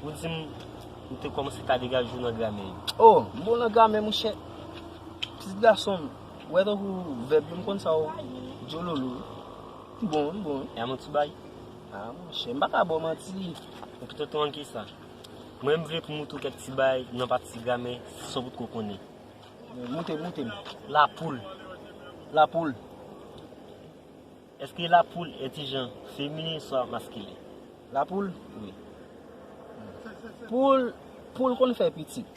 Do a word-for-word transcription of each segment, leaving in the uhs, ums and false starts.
Ou di m ou te kòmanse ka degaje w nan gramè yo. Oh, m bon nan gramè, monchè. Pitit gason m, wè tankou vèb yo, m konn sa w djololo. M bon, m bon. E a manti bay? Ah, monchè, m pa ka ba w manti. Ou pito tonton an ki sa? Mwen, m vle pou m montre w kèk ti bay nan pati gramè, san w potko konnen. Montre, montre m. Lapoul. Lapoul. Èske lapoul e ti jan feminen swa maskilen? Lapoul? Wi. Poul, poul konn fè pitit.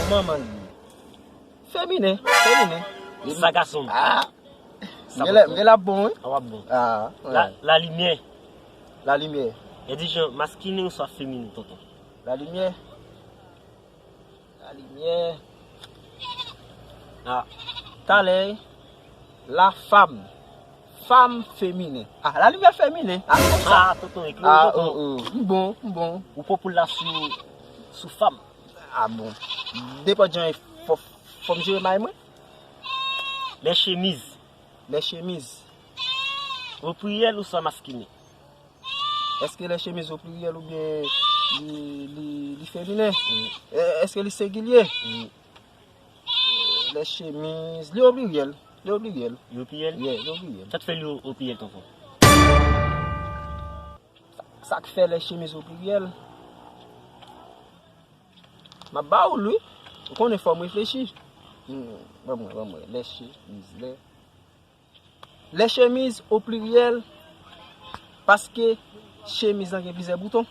Manman li. Feminen, feminen. Sa gason. Ah. M gen lè, m gen lè ap bon, wi. A w ap bon. Ah, la, la limyè. La limyè. E di jan maskilen swa feminen, tonton? La limyè. La limyè. Ah. Talè, la fam. Fam feminen. Ah, la limyè feminen. Ah, konsa. Ah, tonton, ekri. Ah, tonton. Oh, oh. M bon, m bon. Ou pran poul la sou, sou fam. Ah bon. Depann jan e fò, fò m jere may mwen. Lè chemiz. Lè chemiz. O pluriel ou sa maskilen? Èske lè chemiz o pluriel oubyen li, li, li feminen? Wi. E, èske li sengilye? Wi. Lè chemiz, li o pluriel. Li o pluriel. Li o pluriel? Yeah, li o pluriel. Sa k fè li o, o pluriel, tonton? Sa, sa k fè lè chemiz o pluriel? M ap ba ou l, wi. Ou konnen fò m reflechi. Hmm, ban mwen, ban mwen. Lè chemiz, lè. Lè chemiz o plirièl, paske chemiz lan gen plizyè bouton.